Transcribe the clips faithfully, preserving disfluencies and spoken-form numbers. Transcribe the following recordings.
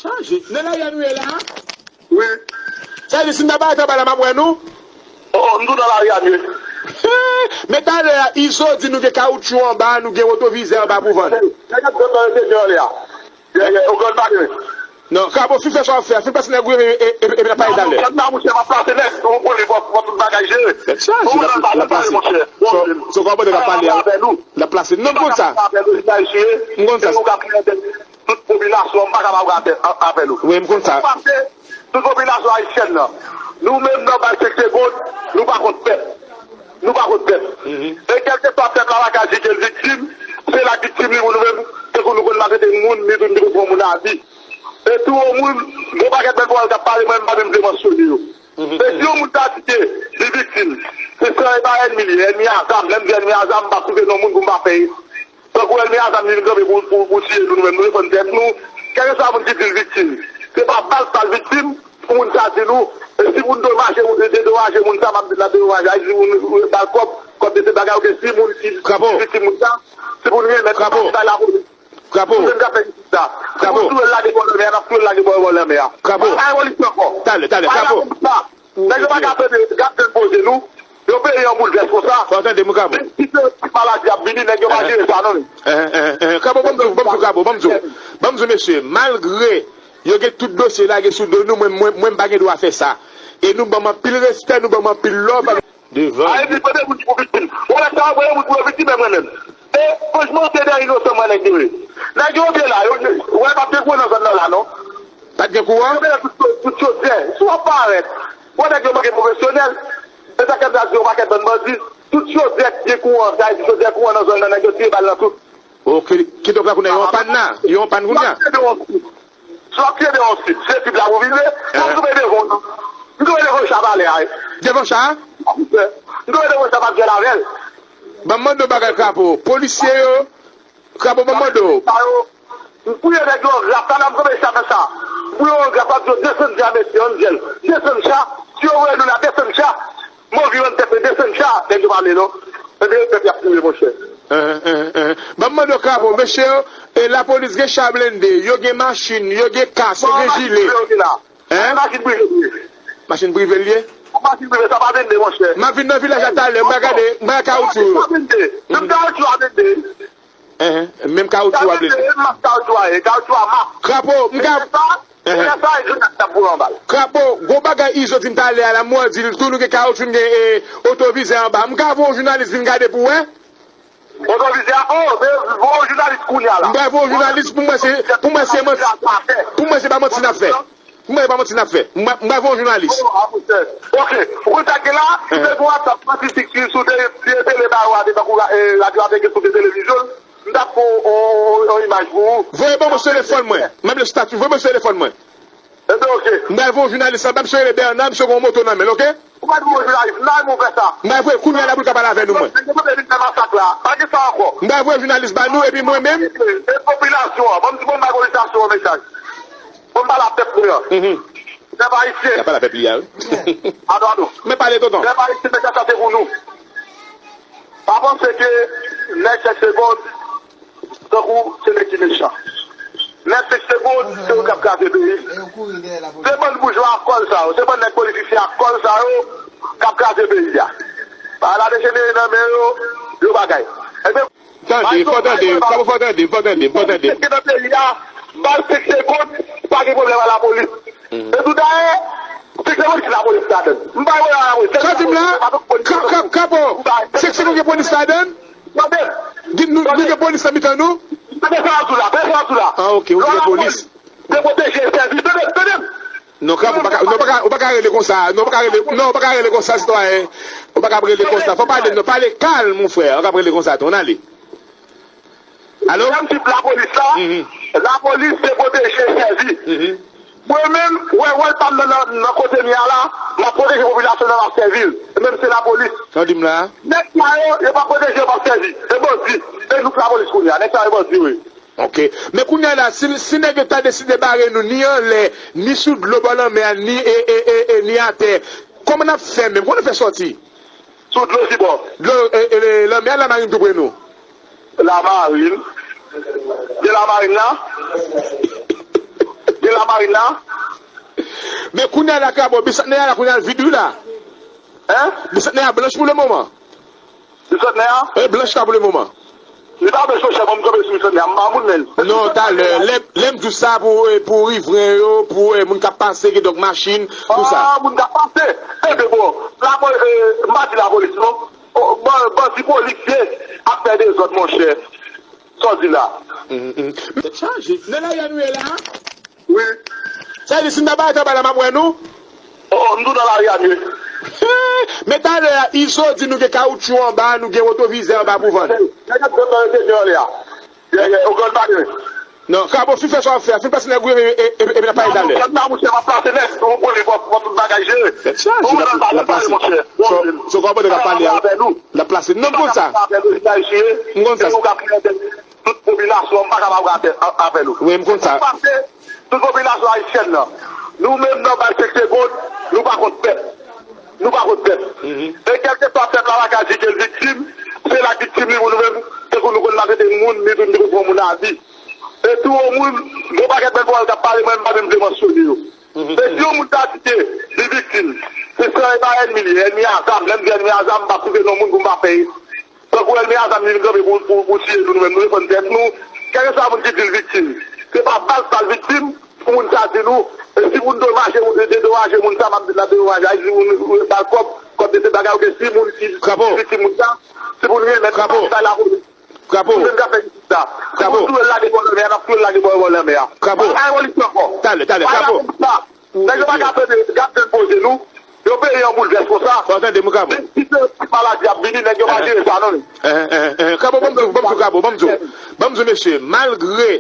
Nan lari a nou ye la? Wi. Sa vle di si m ta parèt anba la, m ap wè nou? Oh, oh, m tou nan lari a, m ye. Men talè a, Izo di nou gen kawotchou anba, nou gen wotovizè anba pou vann. Nèg ap gòt nan enteryè a. Ye, ye, ou gòt pa gen. Non, Krapo, fin fè sa w ap fè a, fin pase nèg ou, epi, epi, epi n ap pale talè. Gòt la, monchè, m ap plase nèg, ou konnen, fò, fò tout bagay jere. Tèt chaje, l ap, l ap plase. So, so, kòman nèg ap pale a? L ap plase. Non, m konn sa. M konn sa. Tout popilasyon an, m pa ka pa wè avè nou. Wi, m konn sa. Tout popilasyon ayisyèn nan, nou menm nan bay senk segonn, nou pa kont pèp. Nou pa kont pèp. E kèlkeswa pèp la pa ka di ke l viktim, se l ak viktim li pou nou menm, tankou nou konn maltrete moun, ni tou nou te konn pran moun abi. E tou yon moun, gon pakèt bèl pawòl k ap pale, mwen m pa menm vle mansyone yo. E si yon moun ta di ke li viktim, se san e pa ènmi li ye, ènmi a zam, lè m di ènmi a zam, m pa site non moun pou m pa fè Tankou ènmi a zam li vin kanpe pou, pou, pou tiye nou, nou menm, nou defann tèt nou. Kèlkeswa moun ki di l viktim, se pa bal sa l viktim, pou moun sa di nou, e si moun domaje, dedomaje moun sa, m ap di l ap dedomaje, a di moun bal kòb, kòb de se bagay, oke, si moun ki viktim moun sa, si moun renmèt, li bay lapolis. Krapo. Moun menm k ap fè isit la. Si moun touye l lage bò lanmè a, n ap touye l lage bò, bò lanmè a. Krapo. Pa gen polis ankò. Talè, talè, Krapo. Nèg yo pa ka tande, gad jan n poze nou. Yon peyi an boulvès konsa. Fò w tande m, Krapo. Menm si se yon ti maladi ap vini, nèg yo pa jere sa non. Krapo, ban m di w, ban m di w, Krapo, ban m di w. Ban m di w, mesye, malgre yo gen tout dosye lage sou do nou, mwen, mwen, mwen m pa gen dwa fè sa. E nou ban m anpil respè, nou ban m anpil love. Devan. A, epi, kote moun ki pou viktim? Ou wè sa, voye moun pou yo viktim, e mwen menm. E, franchman, se de inosan mwen nèg yo ye. Nèg yo te la, yo, ou wè, p ap gen kouran nan zòn nan la, non. Pa t gen kouran? Yo mete tout, tout chodyè. Si w ap parèt, bon, nèg yo manke pwofesyonèl. Se sa k fè m ta di yon pakèt bann bandi. Tout chodyè ki gen kouran, sa vle di chodyè kouran nan zòn nan, nèg yo tire bal nan tout. Oke, kidonk la kounye a, yo an pàn la? Yo an pàn kounye a? Si w ap kenbe yon tip, se tip la pou vin vre. Mwen, m kanpe devan w, non. M kanpe devan w, sa pale a, wi. Devan sa? M kanpe devan w, sa pa fè l avè l. Ban m mande w bagay, Krapo. Polisye yo, Krapo, ban m mande w. Sa yo, m fouye nèg yo an graf, talè m kanpe sa nan sa. M fouye yo an graf, m ap di yo, desann cha, mesye, ann jèl. Desann cha, si yo voye nou la, desann cha. Move yon tèt, men desann cha, nèg yo pa vle non. Ebyen, pèp y ap touye, monchè. Ban m mande w, Krapo, mesye yo, e lapolis gen cha blende, yo gen machin, yo gen kas, yo gen jile. Machin prive yo gen la. Hein? Machin prive yo ye. Machin prive l ye? Machin prive, sa pa blende, monchè. M ap vin nan vilaj la talè, m va gade, m va kawotchou yo. Sa pa blende. Menm kawotchou a blende. Enhen, menm kawotchou a blende. Sa blende, menm mas kawotchou a ye, kawotchou a mas. Krapo, m ka... Lè sa, lè sa, e grenad k ap boule anba l. Krapo, gwo bagay Izo di m talè a la, m wè di l tou nou gen kawotchou, n gen, e, otovizè anba. M ka voye yon jounalis vin gade pou wè? Otovizè a, oh, men voye yon jounalis kounye a la. M pral voye yon jounalis pou m wè se, pou m wè se manti, pou m wè se pa manti n ap fè. Mwen, e pa manti n ap fè. Mwen, mwen voye yon jounalis. Oh, a, monchè. Ok. Ou konn sa k gen la? Ou te gen WhatsApp, statistik ki sou te, te, tele ba yo a, te tankou, eh, radyo a te gen sou te televizyon. M t ap fè yon, yon, yon, yon imaj pou ou. Voye ban mwen sou telefòn mwen. Mwen vle statut, voye ban mwen sou telefòn mwen. Ebyen, ok. M pral voye yon jounalis la, m ap sou rele Bernard, misye gen yon moto nan men l, ok? Ou pa t voye jounalis, m ta renmen w fè sa. M pral voye kounye a la pou l ka pale avè nou, mwen. Nèg yo te vin fè masak la. Pa gen sa ankò. M pral voye jounalis ba nou, epi mwen menm. E popilasyon an, ban m di, ban m bay popilasyon an mesaj. Bon, m pale a pèp mwen an. Mhm. Pèp ayisyen. Y ap pale a pèp li a, wi. Ado, ado. Men pale, tonton. Pèp ayisyen, mesaj sa se pou nou. Pa panse ke nèg senk segonn, tankou se nèg ki mechan. Nèg senk segonn, se yo k ap kraze peyi. Se bann boujwa ak kòl sa yo, se bann nèg politisyen ak kòl sa yo k ap kraze peyi a. Bagay la dejenere nan men yo, yo bagay. Ebyen, Tande, fò tande, fò, fò tande, fò tande, fò tande. Nan peyi a, bal senk segonn, pa gen pwoblèm a lapolis. E tou dayè, senk segonn ki lapolis ladann. M pa wè lapolis. Sa w di m la? Ka-, ka-, Kapo, senk segonn gen polis ladann? Tande. Di nou, nou gen polis nan mitan nou? Tande sa w ap di la, tande sa w ap di la. Ah, ok, ou di gen polis. Se pwoteje, sèvi, tande, tande. Non, Krapo, ou pa ka, non, ou pa ka, ou pa ka rele konsa. Non, ou pa ka rele, non, ou pa ka rele konsa, sitwayen. Ou pa ka rele konsa. Fò pale, non, pale kalm, mon frè. Ou pa ka rele konsa, tou, ann ale. Alo? Menm tip lapolis la, lapolis se pwoteje, sèvi. Mwen menm, wè, wè, wòl pa m nan, nan, nan kote m ye a la, m ap pwoteje popilasyon nan, m ap sèvi l. E menm se lapolis. Sa w di m la? Nèg sa yo, yo pa pwoteje, yo p ap sèvi. Se bandi. E nou k lapolis kounye a. Nèg sa yo bandi yo ye. Ok. Men kounye a la, si, si nèg yo ta deside bare nou, ni anlè, ni sou dlo bò lanmè a, ni, e, e, e, e, ni atè, kòman n ap fè menm? Kòman n ap fè sòti? Sou dlo ki bò? Dlo, e, e, lanmè a, lamarin tou pre nou. Lamarin? Gen lamarin la? Gen lamarin? Marina. Men kounye a la, Krabo, bisantnè a la, kounye a l vid wi la. Hein? Bisantnè a blanch pou le moman. Bisantnè a? E blanch la pou le moman. Li pa blanch, monchè, bon, m kanpe sou bisantnè a, m pa moun menm. Non, talè, lè, lè m di w sa pou, eh, pou rivren yo, pou, eh, moun k ap pase, kidonk machin, tout sa. Ah, moun k ap pase. Enben bon, la, eh, m pa di lapolis, non. Oh, ban-, bandi polisye ap fè dezòd, monchè. Sa w di la? Tèt chaje. Nan lari a nou ye la? Wi. Sa vle di si m ta parèt anba la, m ap wè nou? Oh, oh, m tou nan lari a m ye. Men talè a, Izo di nou gen kawotchou anba, nou gen retwovizè anba pou vann. Nèg ap gòt nan rete anlè a. Ye, ye, ou gòt pa gen. Non, Krabo, fin fè sa w ap fè a, fin pase nèg ou ye, e, e, e, epi n ap pale talè. Gòt la, monchè, m ap plase nèg, ou konnen, fò, fò tout bagay jere. Tèt chaje, l ap, l ap plase. Se, se Krabo k ap pale a. L ap plase. Non, m konn sa. M konn sa. Tout popilasyon an, m pa kapab rate a-, avè nou. Wi, m konn sa. Sa k pase, tout popilasyon ayisyèn nan, nou menm nan bay senk segonn, nou pa kont pèp. Nou pa kont pèp. E kèlkeswa pèp la pa ka di ke l viktim, se l ak viktim li pou nou menm, tankou nou konn maltrete moun, ni tou nou te konn pran moun abi. E tou yon moun, gon pakèt bèl pawòl k ap pale, mwen m pa menm vle mansyone yo. E si yon moun ta di ke li viktim, se san e pa ènmi li, ènmi a zam, lè m di ènmi a zam, m p ap site non moun pou m pa fè Tankou ènmi a zam li vin kanpe pou, pou, pou tiye nou, nou menm nou defann tèt nou. Kèlkeswa moun ki di l viktim, se pa bal sa l viktim, pou moun sa di nou, e si pou n domaje, dedomaje moun sa, m ap di n ap dedomaje, a di moun, bal kòb, kòb de se bagay, oubyen si moun ki viktim moun sa, si pou n remèt bagay lapolis. Pou n menm k ap fè jistis la. Si pou n touye l lage bò lanmè a, n ap touye l lage bò, bò lanmè a. Pa ka yon lis ankò. Talè, talè, Krabo. Nèg yo pa ka tande, gad jan n poze nou. Yon peyi an boulvès konsa. Fò w tande m, Krabo. Menm si se yon ti maladi ap vini, nèg yo pa jere sa non. Krabo, ban m di w, ban m di w, Krabo, ban m di w. Ban m di w, mesye, malgre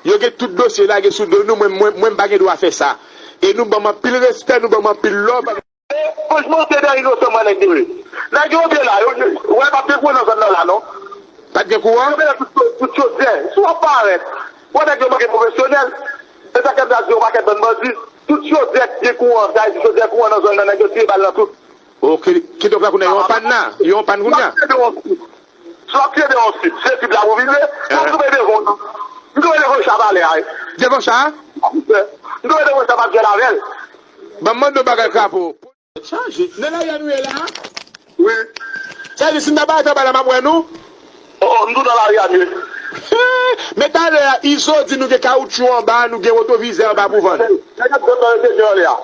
yo gen tout dosye lage sou do nou, mwen, mwen, mwen m pa gen dwa fè sa. E nou ban m anpil respè, nou ban m anpil love. E franchman, se dèyè inosan mwen nèg yo ye. Nèg yo te la, yo, yo, wè, p ap gen kouran nan zòn nan la non. Pa t gen kouran? Yo mete tout, tout chodyè. Si w ap parèt, wè nèg yo manke pwofesyonèl. E sa k fè m ta di yon pakèt bann bandi. Tout chodyè ki gen kouran, sa vle di chodyè kouran nan zòn nan, nèg yo tire bal nan tout. Ok, kidonk la kounye a, yon pàn la, yon pàn kounye a. Si w ap tire de yon sit, se sit la pou vize. M ap kanpe devan w non. M kanpe devan cha palè a. Devan cha a? M kanpe devan cha m ap jwèt avè l. Ban m mande yon bagay, Krabo. Tèt chaje. Nan lari a nou ye la? Wi. Sa vle di si m ta parèt anba la, m ap wè nou? Oh, oh, m tou nan lari a m ye. Men talè a, Izo di nou gen kawotchou anba, nou gen retwovizè anba pou vann. Nèg ap gòt nan rete anlè a.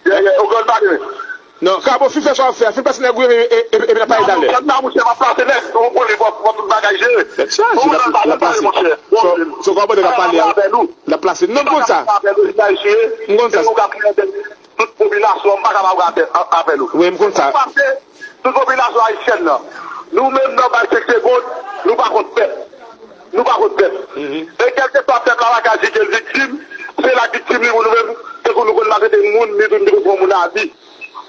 Ye, ye, ou gòt pa gen. Non, Krabo, fin fè sa w ap fè a, fin pase nèg ou ye, e, e, epi n ap pale talè. Gòt la, monchè, m ap plase nèg, ou konnen, fò, fò tout bagay jere. Tèt chaje, l ap, l ap plase. Se, se Krabo k ap pale a. L ap plase. Non, m konn sa. M konn sa. Tout popilasyon an, m pa kapab rate a-, avè nou. Wi, m konn sa. Sa k pase, tout popilasyon ayisyèn nan, nou menm nan bay senk segonn, nou pa kont pèp. Nou pa kont pèp. E kèlkeswa pèp la pa ka di ke l viktim, se l ak viktim li pou nou menm, tankou nou konn maltrete moun, ni tou nou te konn pran moun abi.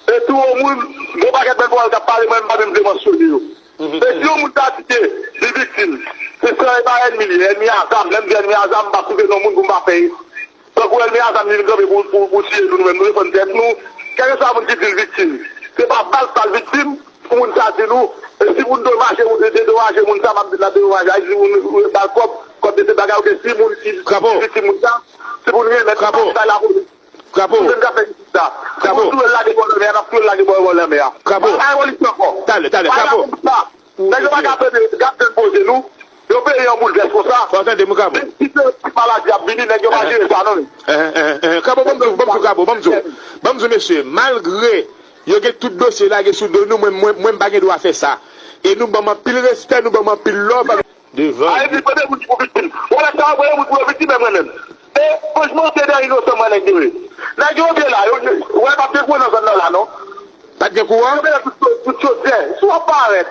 E tou yon moun, gon pakèt bèl pawòl k ap pale, mwen m pa menm vle mansyone yo. E si yon moun ta di ke li viktim, se san e pa ènmi li, ènmi a zam, lè m di ènmi a zam, m pa site non moun pou m pa fè Tankou ènmi a zam li vin kanpe pou, pou, pou tiye nou, nou menm nou defann tèt nou. Kèlkeswa moun ki di l viktim, se pa bal sa l viktim, pou moun sa di nou, e si pou n domaje, dedomaje moun sa, m ap di n ap dedomaje, a di moun, bal kòb, kòb de se bagay, oubyen si moun ki viktim moun sa, se pou n remèt bagay lapolis. Pou n menm k ap fè jistis la. Se pou n touye l lage bò lanmè a, n ap touye l lage bò, bò lanmè a. Pa ka yon lis ankò. Talè, talè, Krabo. Nèg yo pa ka tande, gad jan n poze nou. Yon peyi an boulvès konsa. Fò w tande m, Krabo. Menm si se yon ti maladi ap vini, nèg yo pa jere sa non. Krabo, ban m di w, ban m di w, Krabo, ban m di w. Ban m di w, mesye, malgre yo gen tout dosye lage sou do nou, mwen, mwen, mwen m pa gen dwa fè sa. E nou ban m anpil respè, nou ban m anpil love. Devan. A, epi, premye moun ki pou viktim. Wè, lè sa, premye moun pou yo viktim, e mwen menm. E, franchman, se dèyè inosan mwen nèg yo ye. Nèg yo te la, yo, yo, wè, p ap gen kouran nan zòn nan la, non. Pa t gen kouran? Yo mete tout, tout chodyè. Si w ap parèt,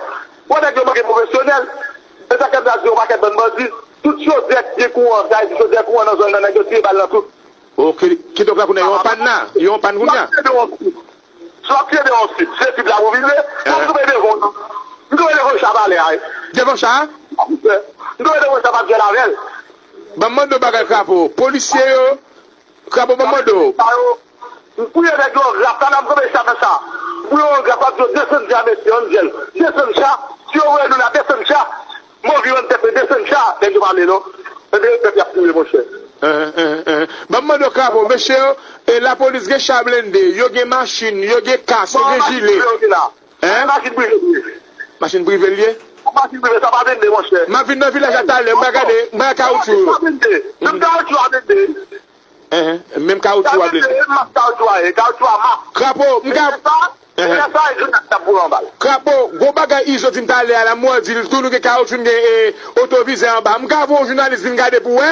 wè nèg yo manke pwofesyonèl. E sa k fè m ta di yon pakèt bann bandi. Tout chodyè ki gen kouran, sa vle di chodyè kouran nan zòn nan, nèg yo tire bal nan tout. Ok, kidonk la kounye a, yon pàn la, yon pàn kounye a. Si w ap tire de yon sit, se sit la pou vize. M ap kanpe devan w non. M kanpe devan cha palè a. Devan cha a? M kanpe devan cha m ap jwèt avè l. Ban m mande w bagay, Krabo. Polisye yo, Krabo, ban m mande w. M fouye nèg yo an graf, sa la m kanpe cha nan cha. M fouye yo an graf, m ap di yo desann cha, mesye, ann jèl. Desann cha, si yo voye nou la, desann cha. Mòg yo ann tèt, desann cha, nèg yo pa vle non. Ebyen, pèp y ap touye, monchè. Ban m mande w, Krapo, mesye yo, e lapolis gen cha blende, yo gen machin, yo gen kas, yo gen jile. Hein? Machin prive li ye. Machin prive li ye? Machin prive, sa pa blende, monchè. M ap vin nan vilaj la talè, m pral gade, m pral kawoutchou yo. Sa blende. Menm kawoutchou a blende. Hein, menm kawoutchou a blende. Sa blende, menm kawoutchou a ye, kawoutchou a mak. Krapo, m ka... Hein. Krapo, gwo bagay Izo di m talè a la, m wè di l tou nou gen kawoutchou, n gen, eh, otovizè anba. M ka voye yon jounalis vin gade pou wè?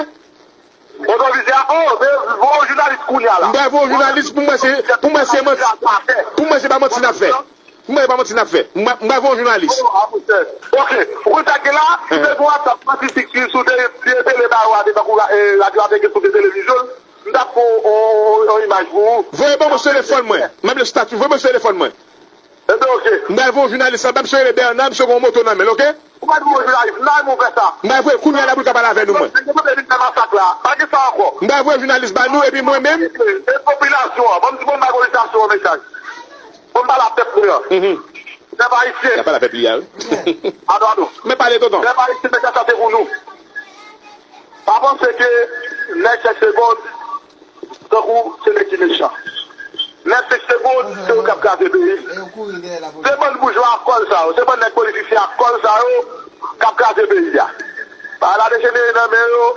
Otovizè a, oh, men voye yon jounalis kounye a la. M pral voye yon jounalis pou mwen se, pou mwen se manti. Pou mwen se pa manti n ap fè. Pou mwen se pa manti n ap fè. M pral, m pral voye yon jounalis. Oh, ah, monchè. Ok, ou konn sa k gen la? Si te gen WhatsApp, statistik sou tele, tele ba yo a, te tankou, eh, radyo a te gen sou televizyon, m t ap fè yon, yon, yon imaj pou ou. Voye ban mwen sou telefòn mwen. M ap le stati, voye mwen sou telefòn mwen. Ebyen, ok. M pral voye yon jounalis anba, misye rele Bèna, misye gen yon moto nan men l, ok? Ou pa di yon jounalis, m ta renmen w fè sa. M pral voye l kounye a la pou l ka pale avè nou, mwen. Nèg yo mande vin fè masak la. Pa gen sa ankò. M pral voye jounalis ba nou, epi mwen menm. E popilasyon an, ban m di, ban m bay popilasyon an mesaj. Ban m pale a pèp mwen an. Mhm. Pèp ayisyen. N ap pale a pèp li a, wi. Ado, ado. Men pale, tonton. Pèp ayisyen, mesaj sa se pou nou. Pa panse ke nèg sèk segonn tankou se nèg ki mechan. Nèg sèk segonn, se yo k ap kraze peyi. Se bann boujwa ak kòl sa yo, se bann nèg politisyen ak kòl sa yo k ap kraze peyi a. Bagay la dejenere nan men yo,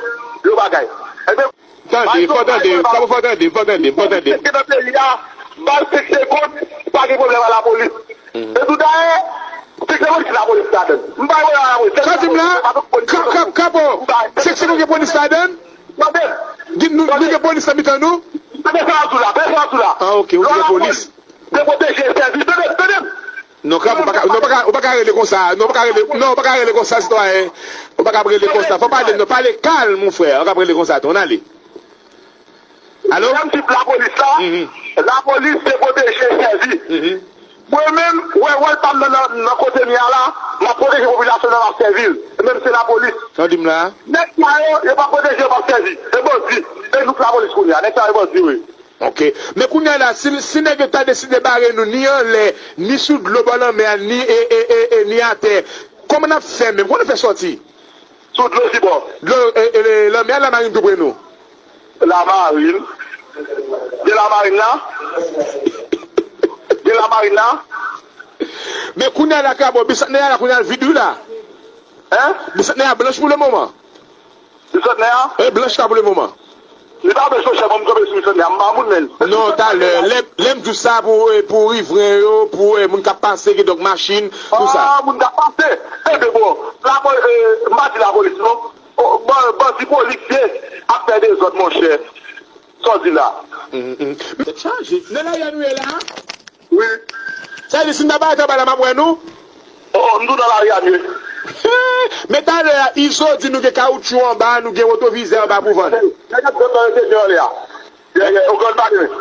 yo bagay. Ebyen, tande, fò tande, fò tande, fò tande, fò tande. Nan peyi a, bay sèk segonn, pa gen pwoblèm a lapolis. E tou dayè, sèk segonn ki lapolis ladann. M pa wè lapolis. Sa di m la, Krapo, sèk segonn gen polis ladann? Tande. Di nou, nou gen polis nan mitan nou? Tande sa ap di w la, tande sa ap di w la. Ah, ok, ou di gen polis. Te pwoteje, sèvi, tande, tande. Non, Krapo, ou pa ka, non, ou pa ka, ou pa ka rele konsa, non, ou pa ka rele, non, ou pa ka rele konsa, sitwayen. Ou pa ka rele konsa. Fò pale, non, pale kalm, mon frè. Ou pa ka rele konsa, tonn ale. Alo? Lè m di lapolis la, lapolis se pwoteje, sèvi. Mwen menm, wè, wè, wòl pa m nan, nan, nan kote m ye a la, m ap pwoteje popilasyon nan, m ap sèvi l. E menm se lapolis. Sa w di m la? Nèg sa yo, yo pa pwoteje, yo p ap sèvi. E bandi. E nou k lapolis kounye a. Nèg sa yo bandi, wi. Ok. Men kounye a la, si, si nèg yo ta deside bare nou, ni anlè, ni sou dlo bò lanmè a, ni, e, e, e, e, ni atè, kòman n ap fè menm? Kòman n ap fè sòti? Sou dlo ki bò? Dlo, e, e, lanmè a, lamarin tou pre nou. Lamarin. Gen lamarin la? Gen lamarin la? Men kounye a la, Krapo, bisantnè a la kounye a l vid wi la. Hein? Bisantnè a blanch pou le moman. Bisantnè a? E blanch la pou le moman. Li pa blanch, monchè, ban m kanpe sou bisantnè a. M pa moun, menn. Non, talè, lè, lè m di w sa pou, e, pou rivren yo, pou, e, moun k ap pase, kidonk machin, tout sa. Ah, moun k ap pase. Ebyen, bon, lapo-, e, m pa di lapolis, non. Oh, ban-, bandi polisye ap fè dezòd, monchè. Sa w di la? Tèt chaje. Nan lari a nou ye la? Wi. Sa vle di si n ta parèt anba la, m ap wè nou? Oh, oh, m tou nan lari a m ye. Men talè a, Izo di nou gen kawoutchou anba, nou gen wotovizè anba pou vann. Nèg ap vann nan yo te anlè a. Ye, ye, ou konn pa gen.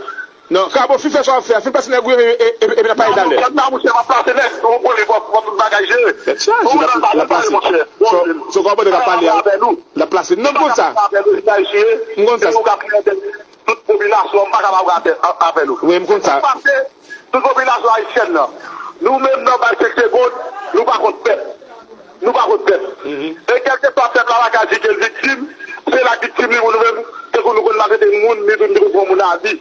Non, Krapo, fin fè sa w ap fè a, fin pase nèg ou renmen, e, e, epi n ap pale talè. Nan, monchè, m ap plase nèg, ou konnen fò, fò tout bagay jere. Tèt chaje, l ap, l ap plase. So, so, kòman nèg ap pale a? L ap plase. Non, m konn sa. M konn sa. Tout popilasyon, m pa kapab rate avè nou. Wi, m konn sa. Tout popilasyon ayisyèn nan. Nou menm nan bay sèk segonn, nou pa kont pèp. Nou pa kont pèp. E kèlkeswa pèp la pa ka di ke l viktim, se l ak viktim li pou nou menm, tankou nou konn maltrete moun, ni tou nou konn pran moun abi.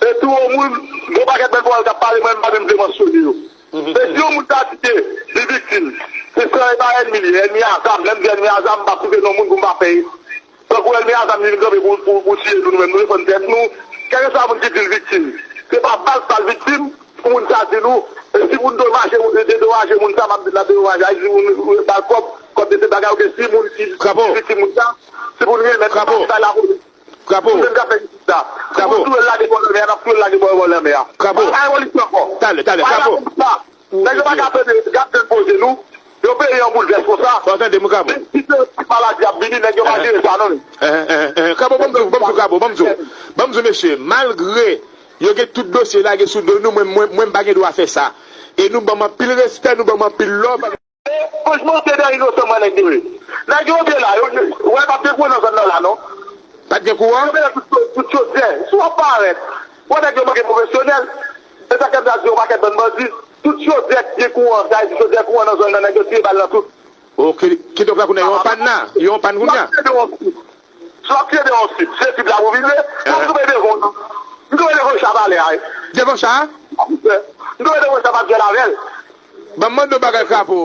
E tou yon moun, gon pakèt bèl pawòl k ap pale, mwen m pa menm vle mansyone yo. E si yon moun ta di ke li viktim, se san e pa ènmi li ye, ènmi a zam, lè m di ènmi a zam, m p ap site non moun pou m pa fè Tankou ènmi a zam li vin kanpe pou, pou, pou tiye nou, nou menm nou defann tèt nou. Kèlkeswa moun ki di l viktim, se pa bal sa l viktim pou moun sa di nou. E si pou n domaje, dedomaje moun sa, m ap di n ap dedomaje, a di moun ba l kòb, kòb de se bagay, oke, si moun ki viktim moun sa, si pou n remèt bagay sa lapolis. Krapo. Pou n ka fè sa. Si pou n touye l lage bò lanmè a, n ap touye l lage bò, bò lanmè a. Krapo. Pa revolisyon ankò. Talè, talè, Krapo. Nèg yo pa ka tande, gad jan n poze nou. Yon peyi an boulvès konsa. Fò w tande m, Krapo. Menm si se maladi ap vini, nèg yo pa jere sa non. Krapo, ban m di w, ban m di w, Krapo, ban m di w. Ban m di w, mesye, malgre yo gen tout dosye lage sou do nou, mwen, mwen, mwen m pa gen dwa fè sa. E nou ban m anpil respè, nou ban m anpil love. Franchman, se dèyè inosan mwen nèg yo ye. Nèg yo te la, yo, yo, wè, p ap gen kouran nan zòn nan la non. Pa t gen kouran? Yo mete tout, tout chodyè. Si w ap parèt, wè nèg yo manke pwofesyonèl. E sa k fè m ta di yon pakèt bann bandi. Tout chodyè ki gen kouran, sa vle di chodyè kouran nan zòn nan, nèg yo tire bal nan tout. Ok, kidonk la kounye a, yo an pàn la? Yo an pàn kounye a? Si w ap tire devan yon tip, se tip la pou filme. Mwen, m kanpe devan w. M kanpe devan Richard talè a. Devan sa? M kanpe devan Richard, m ap jwe avè l. Ban m mande yon bagay, Krapo.